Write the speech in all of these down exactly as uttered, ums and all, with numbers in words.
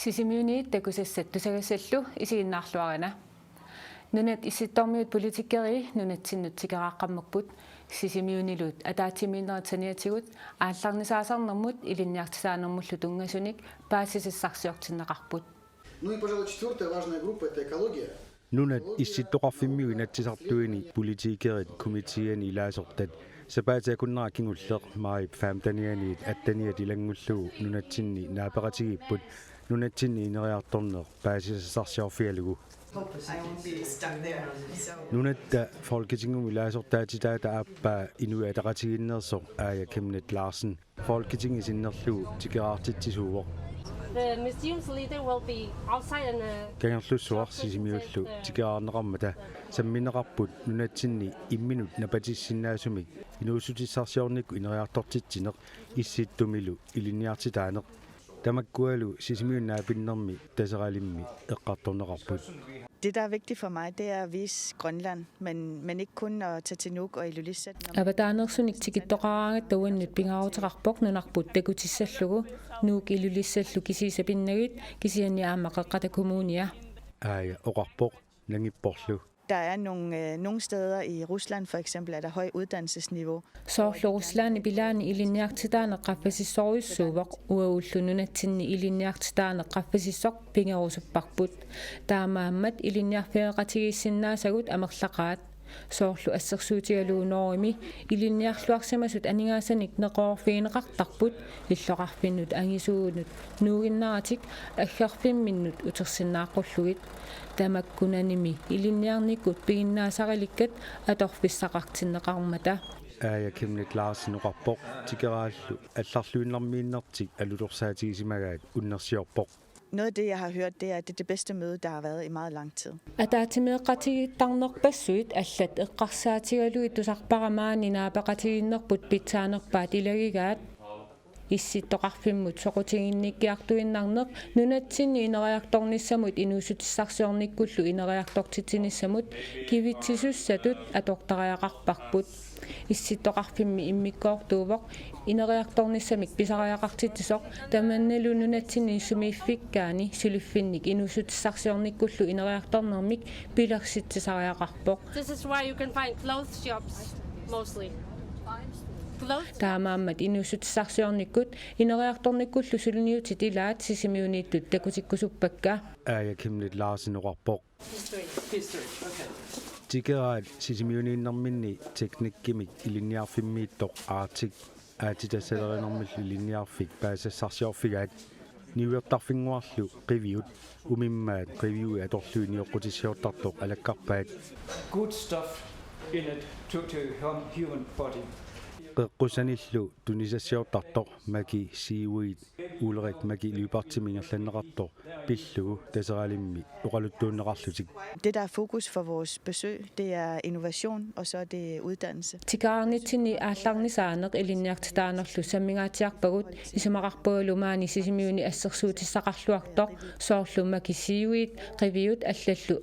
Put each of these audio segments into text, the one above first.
Sisimiuni takusassat tusagassallu isiginnaarluarina. Nunat Issittormiut politikerii nunatsinnut tikeraaqqammerput, Sisimiunilu ataatsimiinnerit saniatigut aallarnisaasarnermut ilinniartitaanermullu tunngasunik paasisassarsiortinneqarput. Ну и, пожалуй, четвёртая важная группа — это экология. Nunat Issittoqarfimmiut Inatsisartuini politikerit komiteeni ilaasortat sapaatip akunnera kingulleq maajip femtenianiit atteniat ilanngullugu nunatsinni naapeqatigiipput nunatsinni ineriartorneq paasisassarsiorfigalugu. Nunatta Folketingimut ilaasortaatitaata aappaa Inuit Ataqatigiinneersoq Aaja Chemnitz Larsen Folketingit sinnerlugu tikeraartitsisuuvoq. The museum's leader will be outside and, uh, Kangerlussuaq Sisimiullu tikeraarneqarmata sammineqarput nunatsinni imminut napatissinnaasumik inuussutissarsiornikkut ineriartortitsineq Issittumilu ilinniartitaaneq. Tamakkualu Sisimiut naapinnermi Taseralimmi eqqartorneqarput. Det, der er vigtigt for mig, det er at vise Grønland, men, men ikke kun at tage til Nuuk og Ilulissat. Når man Avataanersunik tikittoqaraangatta uannut pingaaruteqarpoq nunarput takutissallugu, Nuuk Ilulissallu kisiisa pinnagit, kisianni aamma Qeqqata Kommunia. Aaja oqarpoq nangipporlu. Der er nogle, øh, nogle steder i Rusland for eksempel er der høj uddannelsesniveau. Soorlu Ruslandip ilaani ilinniartitaaneq qaffasissorujussuuvoq, uagullu nunatsinni ilinniartitaaneq qaffasissoq pigerusupparput. Taamaammat ilinniarfeqatigiissinnaasagut amerlaqaat. Soorlu assersuutigalugu Norgemi ilinniarluarsimasut aningaasanik neqeroorfigineqartarput illoqarfinnut angisuunut nuuginnaratik aggerfimminnut utersinnaaqqullugit. Tamakkunannimi ilinniarnikkut piginnaasarilikkat atorfissaqartinneqarmata. Aaja Chemnitz Larsen oqarpoq tikeraallu allarluinnarmiinnertik alutorsaatigisimagaat unnersiorpoq. Noget af det, jeg har hørt, det er, at det er det bedste møde, der har været i meget lang tid. Ataatsimeeqatigiittarnerpassuit allat eqqarsaatigalugit tusarpara maani naapeqatigiinnerput pitsaanerpaat ilagigaat. Issittoqarfimmut soqutiginnikkiartuinnarneq nunatsinni ineriartornissamut inuussutissarsiornikkullu ineriartortitsinissamut kivitsisussatut atortariaqarparput. Issittoqarfimmi immikkoortuuvoq ineriartornissamik pisariaqartitsisoq, tamannalu nunatsinni sumiiffikkaani suliffinnik inuussutissarsiornikkullu ineriartornermik pilersitsisariaqarpoq. This is where you can find clothes shops, mostly. Clothes? Taamaammat inuussutissarsiornikkut ineriartornikkullu suliniutit ilaat Sisimiuniittut takutikkusuppakka. Aaja Chemnitz Larsen oqarpoq. Tikeraat Sisimiuniinnerminni teknikkimik ilinniarfimmiittoq Arctic aatsitassalerinermillu ilinniarfik paasisassarsiorfigaat. Niuertarfinnguarlu qiviut, umimmaat qiviui atorlugit nioqqutissiortartoq alakkarpaat. Good stuff in it to, to hum-, human body. Qeqqussanillu tunisassiortartoq Maki Seaweed, Ulrik Maki Lyberthimik ingerlanneqartoq, pillugu Taseralimmi oqaluttuunneqarlutik. Det, der er fokus for vores besøg, det er innovation, og så er det uddannelse. Tikeraarnitsinni aallarnisaaneq ilinniartitaanerlu sammingaatsiarpagut, isumaqarpungalu maani Sisimiuni assersuutissaqarluartoq, soorlu Maki Seaweed, qiviut allallu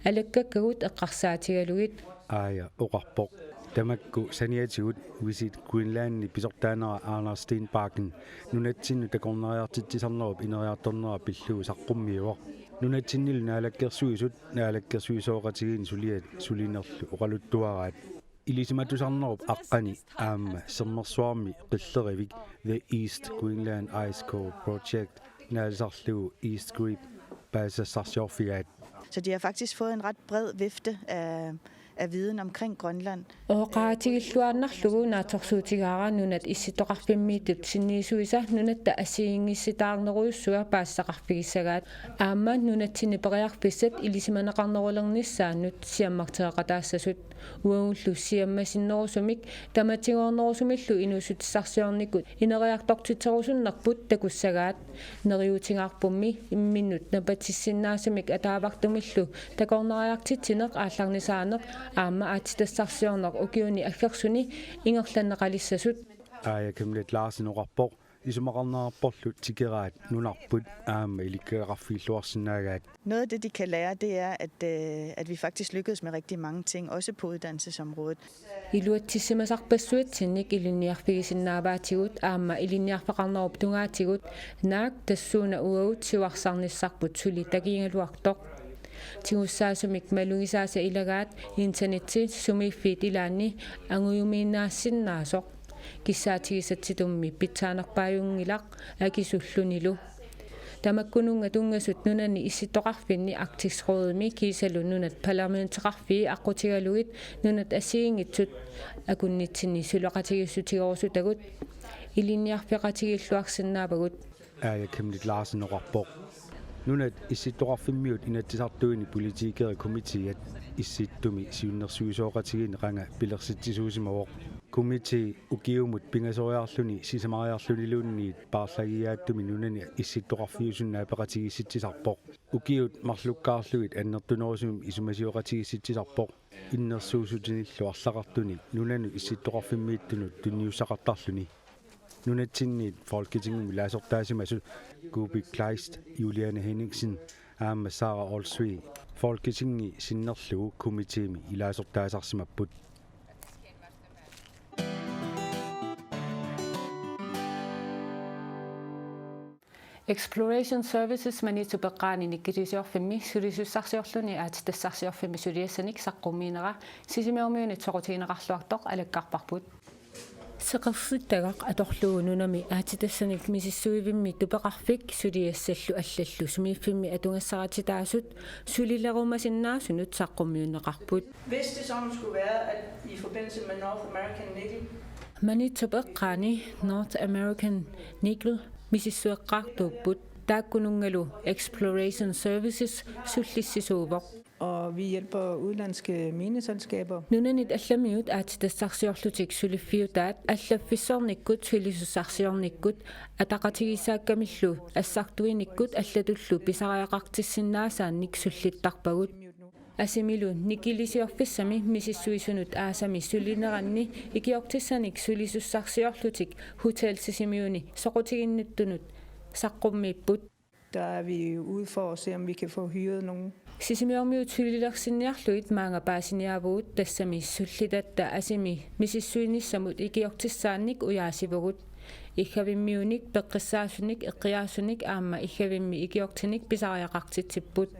alakkakkagut eqqarsaatigalugit. Aaja oqarpoq. Tamakku saniatigut Visit Greenlandip pisortaanera Anders Stenbakken nunatsinnut takornariartitsisarnerup ineriartornera pillugu saqqummiivoq. Nunatsinnilu naalakkersuisut naalakkersuisooqatigiinni suliat sulinerlu oqaluttuaraat. Ilisimatusarnerup aqqani aamma Sermersuarmi qillerivik The East Greenland Ice Core Project naalisarlugu East Grip paasisassarsiorfigaat. Så de har faktisk fået en ret bred vifte af, af viden omkring Grønland. Oqaatigilluinnarlugu naatsorsuutigaara nunat issittoqarfimmiittut sinniisuisa nunatta assigiinngissitaarnerujussua paasisaqarfigissagaat. Aamma nunatsinni periarfissat ilisimaneqarnerulernissaannut siammartereqataassasut. Uagullu siammasinnerusumik tamatigoornerusumillu inuussutissarsiornikkut ineriartortitserusunnerput takussagaat. Neriuutigaarpummi imminnut napatissinnaasumik ataavartumillu takornariartitsineq, aallarnisaaneq aamma aatsitassarsiorneq ukiuni aggersuni ingerlanneqalissasut. Aaja Chemnitz Larsen oqarpoq Isumaqarnerarporlu tikeraat nunarput aamma ilikkagaqarfigilluarsinnaagaat. Noget af det, de kan lære, det er, at, øh, at vi faktisk lykkedes med rigtig mange ting, også på uddannelsesområdet. Iluatsissimasarpassuatsinnik ilinniarfigisinnaavaatigut aamma ilinniarfeqarnerup tungaatigut naak tassuuna uagut siuarsarnissarput suli takigaluartoq. Tigussaasumik malugisaasa ilagaat internetsi sumiiffiit ilaanni angujumiinnaassinnaasoq. Kissaatigisatsitummi pitsaanerpaajunngilaq akisullunilu. Tamakkununnga tunngasut nunani issittoqarfinni Arktisk Rådimi kiisalu nunat parlamenteqarfii aqqutigalugit nunat assigiinngitsut akunnitsinni suleqatigiissutigerusutagut ilinniarfeqatigiilluarsinnaavagut. Aaja Chemnitz Larsen oqarpoq. Nunat issittoqarfimmiut Inatsisartuini politikerit komiteat Issittumi siunnersuisoqatigiinni qanga pilersitsisuusimavoq. Komitee ukiumut pingasoriarluni sisamariarluniluunniit paarlagiaatsumi nunani issittoqarfiusunneq apeqatigiissitsisarpoq. Ukiut marlukkaarlugit annertunerusumik isumasioqatigiissitsisarpoq. Innersuussutinillu arlaqartunik nunanut issittoqarfimmiittunut tunniussaqartarluni. Nunatsinniit Folketingimi ilaasortaasimasut Kuupik Kleist, Juliane Henningsen aamma Sara Olsvig Folketingi sinnerlugu komiteemi ilaasortaasarsimapput. Exploration Services Manitobeqqaani nikkilisiorfimmi sulisussarsiorluni aatsitassarsiorfimmi suliassanik saqqummiinera Sisimiormiunit soqutigineqarluartoq alakkarparput. Seqersittagaq atorlugu nunami aatsitassanik misissuivimmi tupeqarfik suliassallu allallu sumiiffimmi atugassarititaasut sulilerumasinnaasunut saqqummiunneqarput. Hvis det sådan skulle være, at i forbindelse med North American Nickel Manitobeqqaani North American Nickel misissueqqaartuupput, taakkununngalu Exploration Services sullissisuuvoq. Og vi hjælper udenlandske mineselskaber. Nunanit allamiut aatsitassarsiorlutik suliffiutaat allaffissornikkut sulisussarsiornikkut ataqatigiissaakkamillu assartuinikkut allatullu pisariaqartissinnaasaannik sullittarpagut. Asimilu nikkilisiorfissami misissuisunut aasami sulineranni ikiortissanik sulisussarsiorlutik Hotel Sisimiuni soqutiginnittunut saqqummiipput. Der er vi ude for at se, om vi kan få hyret nogen. Sisimiormiut sulilersinniarlugit maanga paasiniaavugut, tassami sullitatta asimi misissuinissamut ikiortissaannik ujaasivugut. Iggavimmiunik, peqqissaasunik, eqqiaasunik aamma iggavimmi ikiortinik pisariaqartitsipput.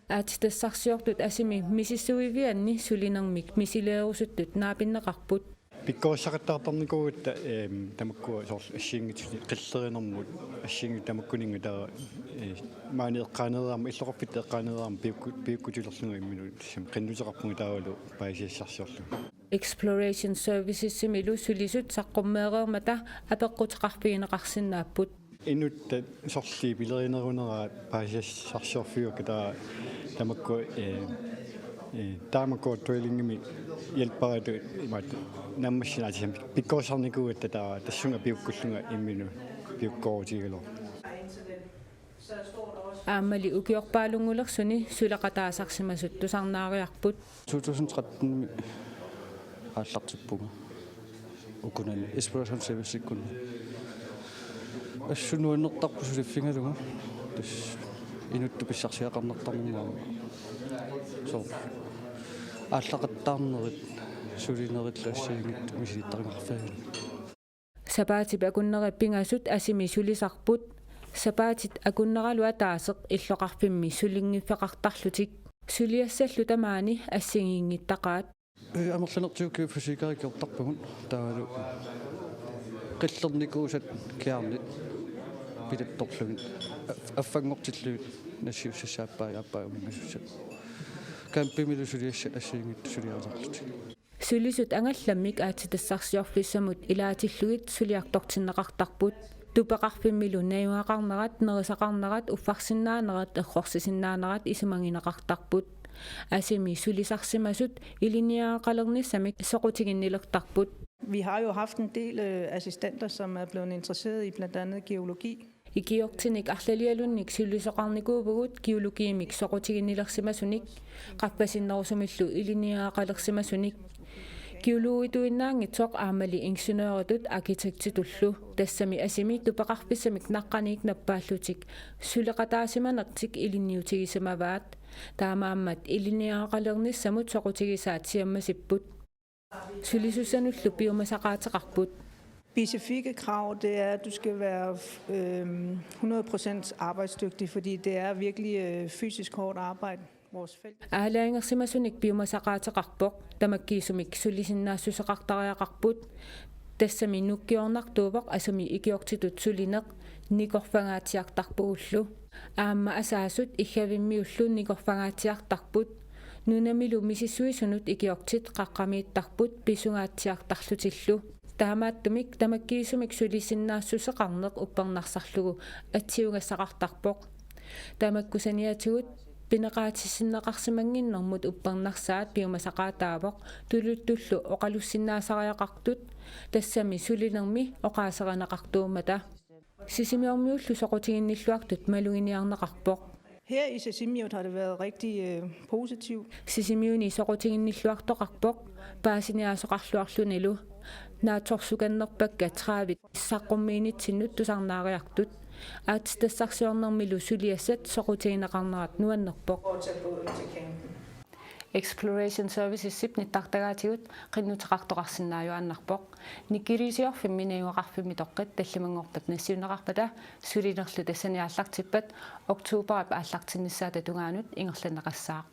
Aatsitassarsiortut asimi misissuivianni sulinermik misileerusuttut naapinneqarput. Pikkorissaqattaartarnikuugatta, ehm, tamakkua soorlu assigiinngitsut qillerinermut assigiinngitsut tamakkuninnga taava, eh, maani eqqaaneeraangama, illoqarfitta eqqaaneeraangama piukku-, piukkutilerlunga imminut tassami qinnuteqarpunga taavalu paasisassarsiorlunga. Exploration Servicesimilu sulisut saqqummeereermata apeqquteqarfigineqarsinnaapput. Inuttaat sorliit pilerineruneraat paasisassarsiorfigaakka taava tamakku, eh, eh, tamakku drilling-imi hjælperitut imaattoq naammassineq atisam pikkorissarnikuugatta taava tassunga piukkullunga imminut piukkoorutigigaluarput. Aammali ukiorpaalunngulersuni suleqataasarsimasut tusarnaariarput. To tusind tretten-imi aallartippunga ukunani Exploration Service-ikkuni. Assut nuannertarpoq suliffigalugu. Tassa inuttut pissarsiaqarnartarnermut aamma. Soorlu aallaqattaarnerit sulinerillu assigiinngitsut misilittarineqarfianni. Sapaatip akunneri pingasut asimi sulisarput. Sapaatit akunneralu ataaseq illoqarfimmi sulinngiffeqartarlutik. Suliassallu tamaani assigiinngittaqaat. Ee, amerlanertigut geofysikerikkut ikiortarpagut. Taavalu qillernikuusat kiaarnit pilattorlugit. Af-, affanngortillugit nassiussassaappai aappaa uminngasussaat. Campimilu suliassat assigiinngitsut suliarisarlutik. Sulisut angallammik aatsitassarsiorfissamut ilaatillugit suliartortinneqartarput. Tupeqarfimmilu najugaqarnerat, nerisaqarnerat, uffarsinnaanerat, errorsisinnaanerat isumagineqartarput. Asimi sulisarsimasut ilinniagaqalernissamik soqutiginnilertarput. Vi har jo haft en del, øh, assistenter, som er blevet interesseret i blandt andet geologi. Ikiortinik arlalialunnik sulisoqarnikuuvugut geologiimik soqutiginnilersimasunik, qaffasinnerusumillu ilinniagaqalersimasunik. Geologituinnaanngitsoq aammali ingeniøritut arkitektitullu. Tassami asimi tupeqarfissamik naqqaniit nappaallutik suleqataasimanertik ilinniutigisimavaat. Taamaammat ilinniagaqalernissamut soqutigisaat siammasipput. Sulisussanullu piumasaqaateqarput. Specifikke krav, det er, at du skal være øh, hundrede procent arbejdsdygtig, fordi det er virkelig øh, fysisk hårdt arbejde. Vores felt. Aalajangersimasunik piumasaqaateqarpoq, tamakkiisumik sulisinnaassuseqartariaqarput. Tassami nukkiornartuuvoq asami ikiortitut sulineq nikorfangaatsiartarpugullu. Aamma asaasut iggavimmiullu nikorfangaatsiartarput. Nunamilu misissuisunut ikiortit qaqqamiittarput pisungaatsiartarlutillu. Taamaattumik tamakkiisumik sulisinnaassuseqarneq uppernarsarlugu atsiugassaqartarpoq. Tamakku saniatigut pineqaatissinneqarsimannginnermut uppernarsaat piumasaqaataavoq, tuluttullu oqalussinnaasariaqartut, tassami sulinermi oqaaserineqartuummata. Sisimiormiullu soqutiginnilluartut maluginiarneqarpoq. Her i Sisimiut har det været rigtig øh, positivt. Sisimiuni soqutiginnilluartoqarpoq, paasiniaasoqarluarlunilu. Naatsorsukannerpakka tredive saqqummiinitsinnut tusarnaariartut. Aatsitassarsiornermilu suliassat soqutigineqarnerat nuannerpoq. Og tage båden til campen. Exploration Servicesip nittartagaatigut qinnuteqartoqarsinnaajuaannarpoq. Nikiliisiorfimmi najugaqarfimmi toqqit tallimanngorpat nassiunneqarpata sulinerlu tassani aallartippat oktoberip aallartinnissaata tungaanut ingerlanneqassaaq.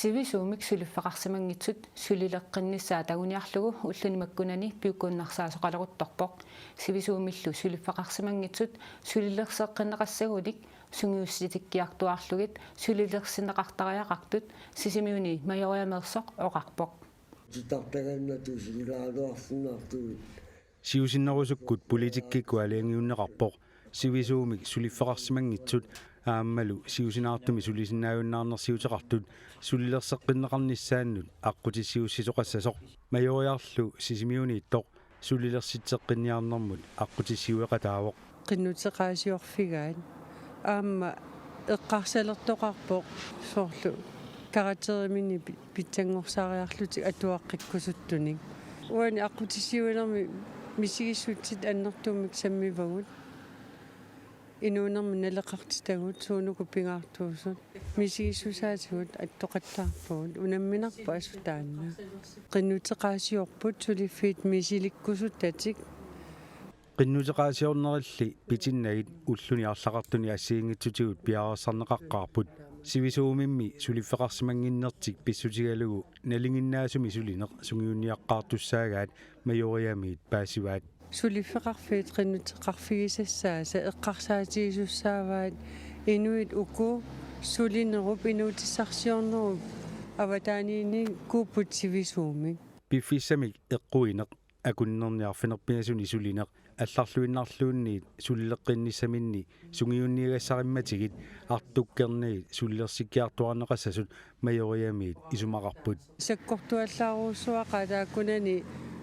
Sivisuumik suliffeqarsimanngitsut sulileqqinnissaat anguniarlugu ulluni makkunani piukkunnarsaasoqaleruttorpoq. Sivisuumillu suliffeqarsimanngitsut sulilerseqqinneqassagunik sungiussitikkiartuaarlugit sulilersinneqartariaqartut Sisimiuni Majoriameersoq oqarpoq. Titartagannatut sulilaarluarsinnartugit. Siusinnerusukkut politikkikkut aalajangiunneqarpoq sivisuumik suliffeqarsimanngitsut aammalu siusinaartumik sulisinnaajunnaarnersiuteqartut sulilerseqqinneqarnissaannut aqqutissiuussisoqassasoq. Majoriarlu Sisimiuniittoq sulilersitseqqinniarnermut aqqutissiueqataavoq. Qinnuteqaasiorfigaat aamma eqqarsalertoqarpoq soorlu karakterimini pi-, pitsanngorsariarlutik atuaqqikkusuttunik. Uani aqqutissiuinermi misigissutsit annertuumik sammivagut. Inuunermi naleqartitagut suunuku pingaartuusut. Misigissusaatigut attoqattaarpugut, unamminarpoq asuli taanna. Qinnuteqaasiorput suliffiit misilikkusuttatik. Qinnuteqaasiornerilli pitinnagit ulluni arlaqartuni assigiinngitsutigut piareersarneqaqqaarput. Sivisuumimmi suliffeqarsimannginnertik pissutigalugu nalinginnaasumik sulineq sungiunniaqqaartussaagaat Majoriamiit paasivaat. Suliffeqarfiit qinnuteqarfigisassaasa eqqarsaatigisussaavaat inuit uku sulinerup inuutissarsiornerup avataaniinnikuupput sivisuumik. Piffissamik eqquineq, akunnerni arfineq-pingasuni sulineq, allarluinnarluunniit sulileqqinnissaminni sungiunniagassarimmatigut artukkernagit sulilersikkiartuaarneqassasut Majoriamiit isumaqarput. Sakkortuallaarujussuaqaat taakkunani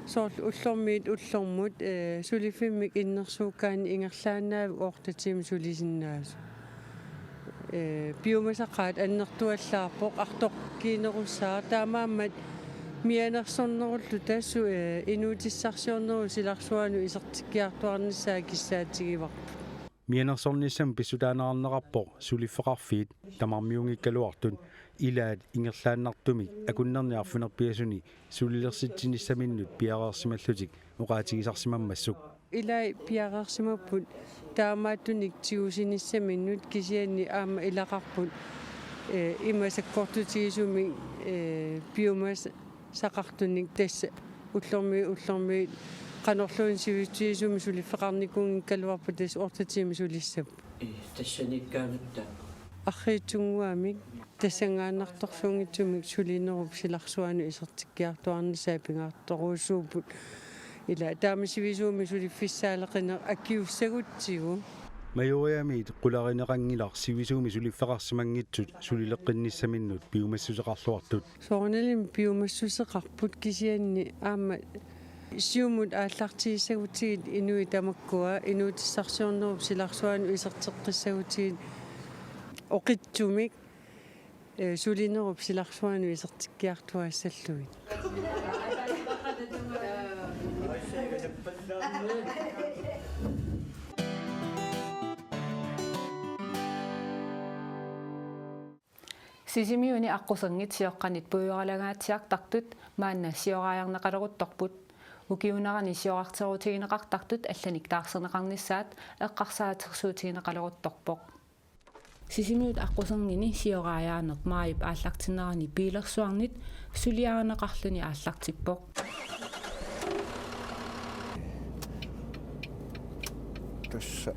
soorlu ullormiit ullormut, ee, suliffimmik innersuukkaanni ingerlaannavik otte tiimit sulisinnaasut. Ee, piumasaqaat annertuallaarpoq, artoqqiinerussaaq, taamaammat mianersornerulluta su-, ee, inuutissarsiornerup silarsuanut isertikkiartuaarnissaa kissaatigivarput. Mianersornissamut pissutaaneqarpoq suliffeqarfiit tamarmiunngikkaluartut ilaat ingerlaannartumik akunnerni arfineq-pingasuni sulilersitsinissaminnut piareersimallutik oqaatigisarsimammassuk. Ilai piareersimapput taamaattunik tigusinissaminnut, kisianni aamma ilaqarput, ee, ima sakkortutigisumik, ee, piumas- saqartunik tassa ullormiit ullormiit qanorluunniit sivisutigisumik suliffeqarnikuunngikkaluarput tassa otte tiimit sulissapput. Ee, tassaniikkaangatta. Arriitsunnguamik tassanngaannartorsuunngitsumik sulinerup silarsuanut isertikkiartuaarnissaa pingaartorujussuupput. Ila taama sivisuumik suliffissaaleqineq akiuussagutsigu. Majoriamiit qularineqanngilaq sivisuumik suliffeqarsimanngitsut sulileqqinnissaminnut piumassuseqarluartut. Soorunalimi piumassuseqarput, kisianni aamma siumut aallartigissagutsigit inuit tamakkua inuutissarsiornerup silarsuanut iserteqqissagutsigit oqitsumik Sulinerup silarsuanut isertikkiartuaassallugit. Sisimiuni aqqusernit sioqqanit puioralangaatsiartartut maanna sioraajarneqaleruttorput. Ukiuunerani siorarterutigineqartartut allanik taarserneqarnissaat eqqarsaatersuutigineqaleruttorpoq. Sisimiut aqqusernini sioraajaaneq maajip aallartinnerani biilersuarnit suliarineqarluni aallartippoq. Tassa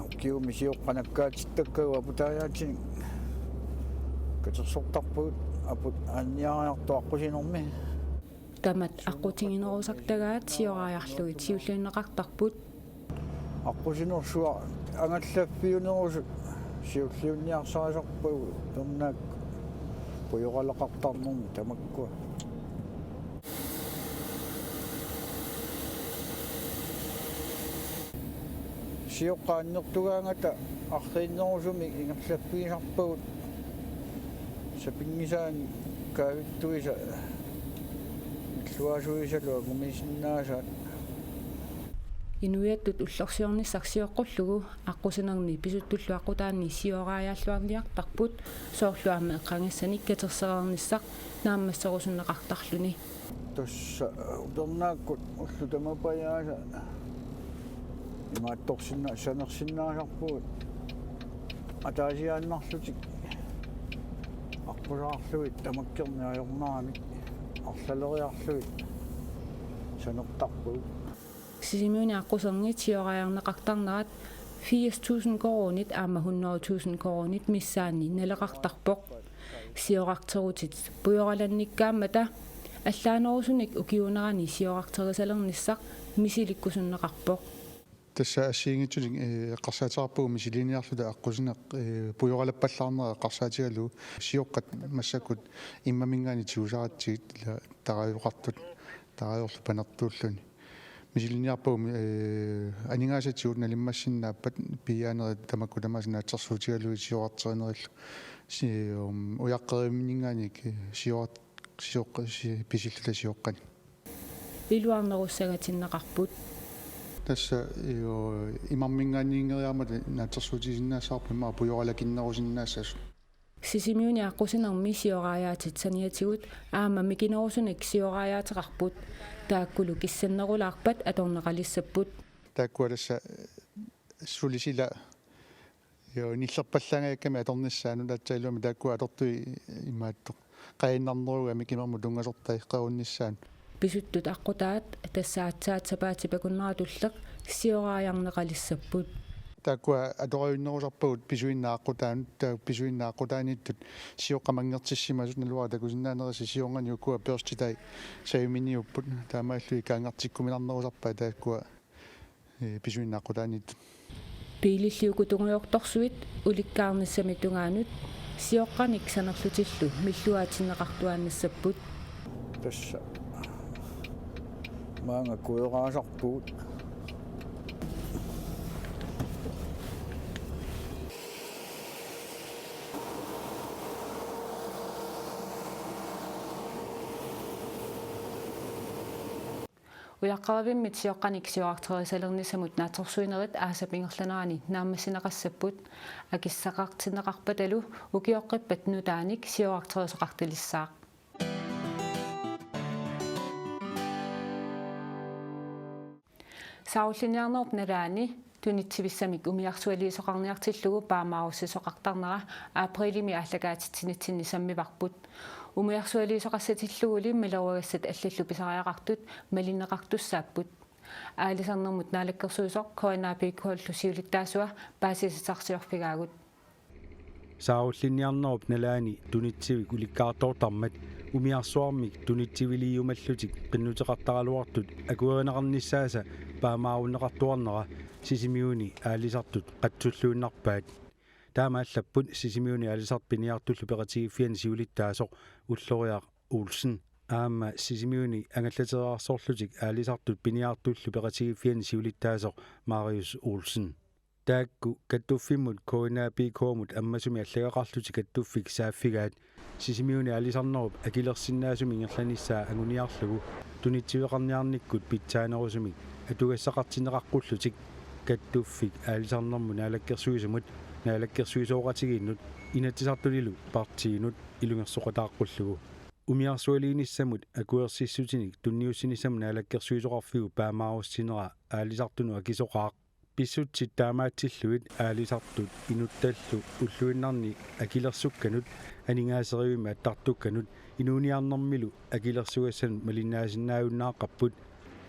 ukiumi sioqqanakkaatittakkagut aputaajaatinik katersortarpagut aput anniariartoq aqqusinermi. Tamat aqqutiginerusartagaat sioraajarlugit siulliunneqartarput. Aqqusinersuaq angallaffiunerusut siulliunniarsarisarpagut pernaak puioralaqartarnermi tamakkua. Sioqqat annertugaangata arriinnerusumik ingerlaffigisarpagut sapinngisaannik kaavittuisa illuasuisalu angumisinnaasaat. Inuiattut ullorsiornissaq sioqqullugu aqqusinerni pisuttullu aqqutaani sioraajaalluarniartarput, soorlu aamma eqqagassanik katersereernissaq naammasserusunneqartarluni. Tassa upernaakkut ullut tamapajaasa imaattorsinna-, sanersinnaasarpugut ataasiaannarlutik aqqusaarlugit tamakkerneq ajornaramik arlaleriarlugit sanertarpagut. Sisimiuni aqqusernit sioraajarneqartarnerat firs tusind koruunit aamma hundrede tusind koruunit missaanni naleqartarpoq. Siorarterutit puioralannikkaammata allaanerusunik ukiuunerani siorarterisalernissaq misilikkusunneqarpoq. Tassa assigiinngitsunik, eh, eqqarsaateqarpugut misiliiniarluta aqqusineq, eh, puioralappallaarnera eqqarsaatigalugu sioqqat massakkut immamminngaanniit tigusaratsigit ila taraajoqartut, taraajorlu panertuulluni. Misiliiniarpagut, eh, aningaasatigut nalimmassinnaappat piiaanerit tamakku tamaasa naatsorsuutigalugit siorarterinerillu. Si-, um, ujaqqerivinninngaanniit, eh, siorat-, sioqqa-, si-, pisilluta sioqqanik. Iluarnerussangatinneqarput. Tassa, io, immamminngaanniinngeriarmata naatsorsuutigisinnaassavarput immaqa puioralakinnerusinnaassasut. Sisimiuni aqqusinermi sioraajaatit saniatigut aamma mikinerusunik sioraajaateqarput. Taakkulu kissannerulaarpat atorneqalissapput. Taakkua tassa, eh, suli sila, io, nillerpallaangajakkami atornissaannut aatsaat iluamik taakkua atortui imaattoq qaannarnerugamik imermut tunngasortai qerunnissaannut. Pisuttut aqqutaat tassa aatsaat sapaatip akunneratulleq sioraajarneqalissapput. Taakkua atorajunnerusarpagut pisuinnaq aqqutaanut, taava pisuinnaq aqqutaaniittut sioqqat manngertissimasut, naluara takusinnaanerisa siornani ukua børstitai saviminiupput, taamaalillugit ikaanngartikkuminarnerusarpaat taakkua, eh, pisuinnaq aqqutaaniittut. Biililli uku tungujortorsuit ulikkaarnissamit tungaanut sioqqanik sanerlutillu milluaatinneqartuaannassapput. Tassa maanga kujoraasarpugut. Ujaqqerivimmit sioqqanik siorarterisalernissamut naatsorsuinerit aasap ingerlanerani naammassineqassapput. Akissaqartinneqarpatalu ukioqqippat nutaanik siorarterisoqartalissaaq. Saarullinniarnerup nalaani tunitsivissamik umiarsualiisoqarniartillugu paamaarussisoqartarnera aprilimi aallakaatitsinitsinni sammivarput. Umiarsualiisoqassatilluguli maleruagassat allallu pisariaqartut malinneqartussaapput. Aalisarnermut naalakkersuisoq K N A P K-llu siulittaasua paasisasarsiorfigaagut. Saarullinniarnerup nalaani tunitsivik ulikkaartoortarmat umiarsuarmik tunitsiviliiumallutik qinnuteqartaraluartut akuerineqarnissaasa paamaarunneqartuarnera Sisimiuni aalisartut qatsulluinnarpaat. Taama allapput Sisimiuni Aalisartut Piniartullu Peqatigiiffianni siulittaasoq Ulloriaq Olsen. Aamma Sisimiuni angallatereersorlutik Aalisartut Piniartullu Peqatigiiffianni siulittaasoq Marius Olsen. Taakku kattuffimmut K N A P K-mut ammasumik allagaqarlutik kattuffik saaffigaat Sisimiuni aalisarnerup akilersinnaasumik ingerlanissaa anguniarlugu tunitsiveqarniarnikkut pitsaanerusumik atugassaqartinneqaqqullutik kattuffik aalisarnermut naalakkersuisumut, naalakkersuisooqatigiinnut, Inatsisartunilu partiinut ilungersoqataaqqullugu. Umiarsualiinissamut akuersissutinik tunniussinissamut naalakkersuisoqarfiup paamaarussineraa aalisartunut akisoqaaq. Pissutsit taamaatsillugit aalisartut inuttallu ulluinnarni akilersukkanut, aningaaserivimmik attartukkanut, inuuniarnermilu akilersugassanut malinnaasinnaajunnaaqarput,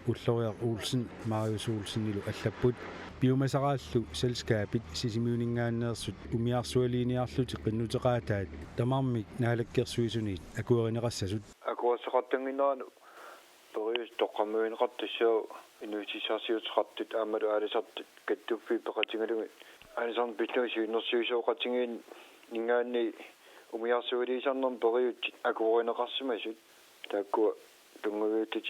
Ulloriaq Olsen Marius Olsenilu allapput. Piumasaraallu selskabit Sisimiuninngaanneersut umiarsualiiniarlutik qinnuteqaataat tamarmik naalakkersuisuniit akuerineqassasut. Akuerseqartannginneranut periuseq toqqammavigineqartoq tassaavoq inuussutissarsiuteqartut aammalu aalisartut kattuffiit peqatigalugit aalisarnermut pillugit siunnersuisoqatigiinninngaanniit umiarsualiisarnermut periutsit akuerineqarsimasut. Taakkua tunngaviullutik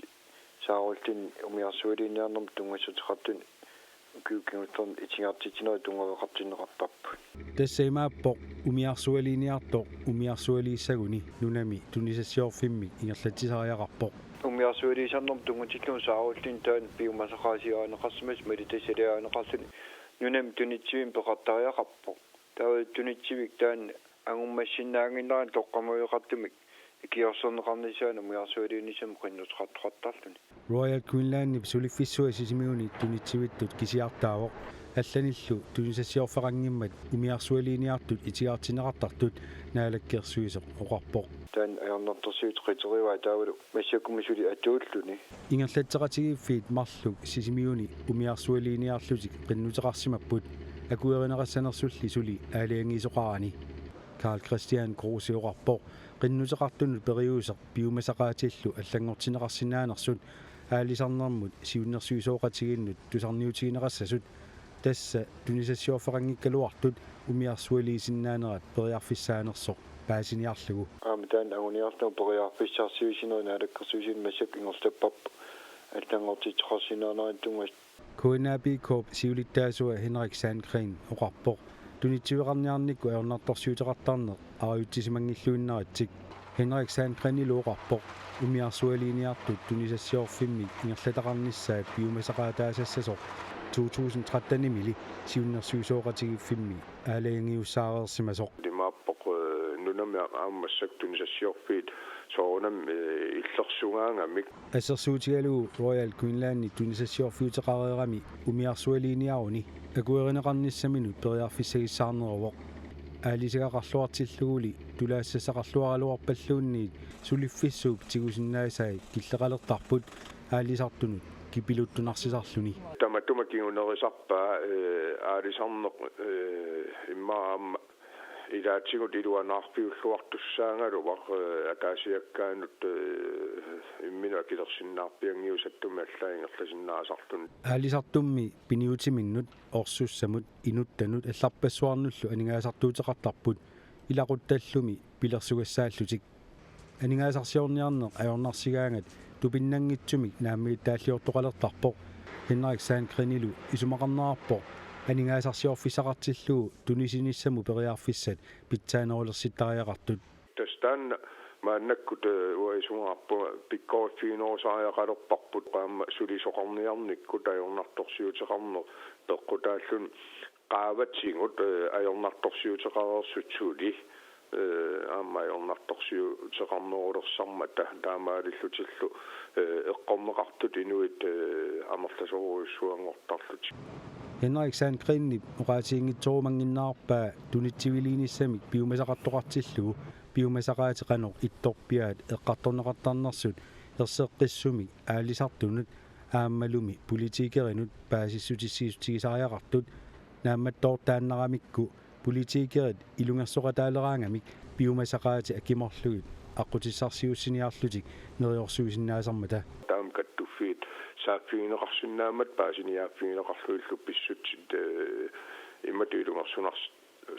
saarulluni umiarsualiiniarnermut tunngassuteqartuni ukiut kingullerni itigartitsinerit tunngaveqartinneqartarput. Tassa imaappoq umiarsualiiniartoq umiarsualiissaguni nunami tunisassiorfimmik ingerlatsisariaqarpoq. Umiarsualiisarnermut tunngatillugu saarulluni taanna piumasaqaasiarineqarsimasoq malitassaliarineqarluni nunami tunitsivimmik peqartariaqarpoq. Taava tunitsivik taanna angummassinnaannginnerani toqqammavigeqartumik ikiorserneqarnissaanut umiarsualiinissamut qinnuteqartoqartarluni. Royal Greenlandip suliffissua Sisimiuni tunitsivittut kisiartaavoq, allanillu tunisassiorfeqanngimmat umiarsualiiniartut itigartinneqartartut naalakkersuisoq oqarpoq. Taanna ajornartorsiuteqaterivaat taavalu massakkummi suli atuulluni. Ingerlatseqatigiiffiit marluk Sisimiuni umiarsualiiniarlutik qinnuteqarsimapput akuerineqassanersulli suli aalajangiisoqarani. Karl Kristian Kruse oqarpoq qinnuteqartunut periuseq piumasaqaatillu allanngortinneqarsinnaanersut aalisarnermut siunnersuisoqatigiinnut tusarniutigineqassasut, tassa tunisassiorfeqanngikkaluartut umiarsualiisinnaanerat periarfissaanersoq paasiniarlugu. Aamma taanna anguniarlugu periarfissarsiuisineri naalakkersuisuni massakkut ingerlapparput allanngortitseqarsinnaanerannut tunngasut. K N A P K-p siulittaasua Henrik Sandgreen oqarpoq tunitsiveqarniarnikkut ajornartorsiuteqartarneq arajutsisimanngilluinnaritsik. Henrik Sandgreenilu oqarpoq umiarsualiiniartut tunisassiorfimmik ingerlataqarnissaat piumasaqaataasassasoq to tusind tretten-imili siunnersuisoqatigiiffimmi aalajangiussaareersimasoq. Imaappoq, eh, nunami aamma massakkut tunisassiorfiit soorunami, eh, illersugaangamik. Assersuutigalugu Royal Greenlandi tunisassiorfiuteqareerami umiarsualiiniaruni akuerineqarnissaminut periarfissagissaarneruvoq. Aalisagaqarluartilluguli tulaassassaqarluaraluarpalluunniit suliffissuup tigusinnaasai killeqalertarput aalisartunut kipiluttunarsisarluni. Tamatuma kingunerisarpaa, eh, aalisarneq, eh, immaqa aamma ilaatigut iluanaarfiulluartussaagaluaq, eh, ataasiakkaanut, eh, imminut akilersinnaarpianngiusattumik allaat ingerlasinnaasarluni. Aalisartummi piniutiminnut, orsussamut, inuttanut allarpassuarnullu aningaasartuuteqartarput ilaquttallumi pilersugassaallutik. Aningaasarsiorniarneq ajornarsigaangat tupinnanngitsumik naammagittaalliortoqalertarpoq. Henrik Sandgreenilu isumaqarnerarpoq aningaasarsiorfissaqartillugu tunisinissamut periarfissat pitsaanerulersittariaqartut. Tassa taanna maannakkut, eh, uanga isumaqarpunga pikkoriffiginerusariaqalerparput aamma sulisoqarniarnikkut ajornartorsiuteqarneq peqqutaalluni qaavatigut, eh, ajornartorsiuteqareersut suli, eh, aamma ajornartorsiuteqarnerulersarmata taamaalillutillu, eh, eqqorneqartut inuit, eh, amerlasoorujussuanngortarlutik. Henrik Sandgreenip oqaatiginngitsorumannginnerarpaa tunitsiviliinissamik piumasaqartoqartillugu piumasaqaatit qanoq ittorpiaat eqqartorneqartarnersut erseqqissumik aalisartunut aammalumi politikerinut paasissutissiissutigisariaqartut. Naammattoortaannaramikku politikerit ilungersoqataaleraangamik piumasaqaatit akimorlugit aqqutissarsiuussiniarlutik neriorsuisinnaasarmata. Taama kattuffiit saaffigineqarsinnaammata paasiniaaffigineqarlugillu pissutsit, eh, imatut ilungersunars-,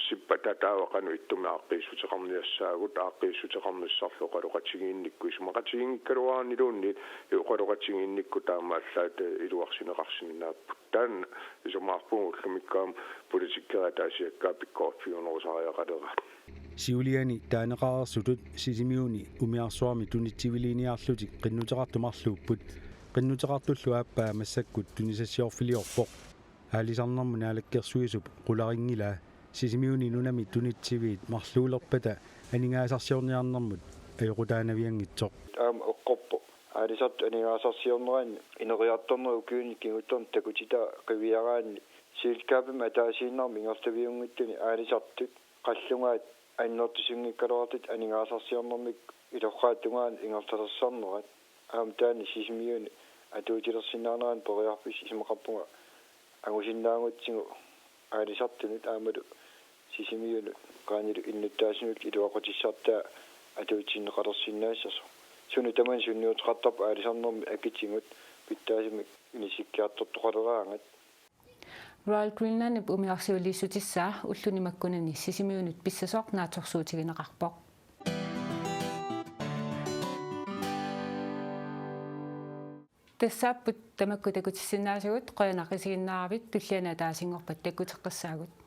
Sippat taava qanoq ittumik aaqqiissuteqarniassaagut, aaqqiissuteqarnissarlu oqaloqatigiinnikkut isumaqatigiinngikkaluarluunniit, oqaloqatigiinnikkut taamaallaat iluarsineqarsinnaapput. Taanna isumaqarpunga ullumikkut aamma politikkerit ataasiakkaat pikkoriffiginerusariaqaleraat. Siuliani taaneqareersutut Sisimiuni umiarsuarmi tunitsiviliiniarlutik qinnuteqartut marluupput. Qinnuteqartullu aappaa massakkut tunisassiorfiliorpoq. Aalisarnermut naalakkersuisup qularinngilaa Sisimiuni nunami tunitsiviit marluulerpata aningaasarsiorniarnermut ajoqutaanavianngitsoq. Aamma eqqorpoq aalisartut aningaasarsiorneranni ineriartornerup ukiuni kingullerni takutitaa qiviaraanni selskabimik ataasiinnarmik ingerlaviunngitsuni aalisartut qallungaat annertusinngikkaluartut aningaasarsiornermik ilorraap tungaanut ingerlalersornerat. Aamma taanna Sisimiuni atuutilersinnaanerannut periarfissaq, isumaqarpunga angusinnaagutsigu aalisartunut aammalu Sisimiunut qanoq innuttaasunut iluaqutissartaa atuutsinneqalersinnaassasoq. Suna tamanna sunniuteqartarpoq aalisarnermi akitigut pitsaasumik inissikkiartortoqaleraangat. Royal Greenlandip umiarsiuliissutissaa ulluni makkunani Sisimiunut pissasoq naatsorsuutigineqarpoq. Tassaapput tamakku takutissinnaasagut, qujanaq isiginnaaravit, tulliani ataasinngorpat takkuteqqissaagut.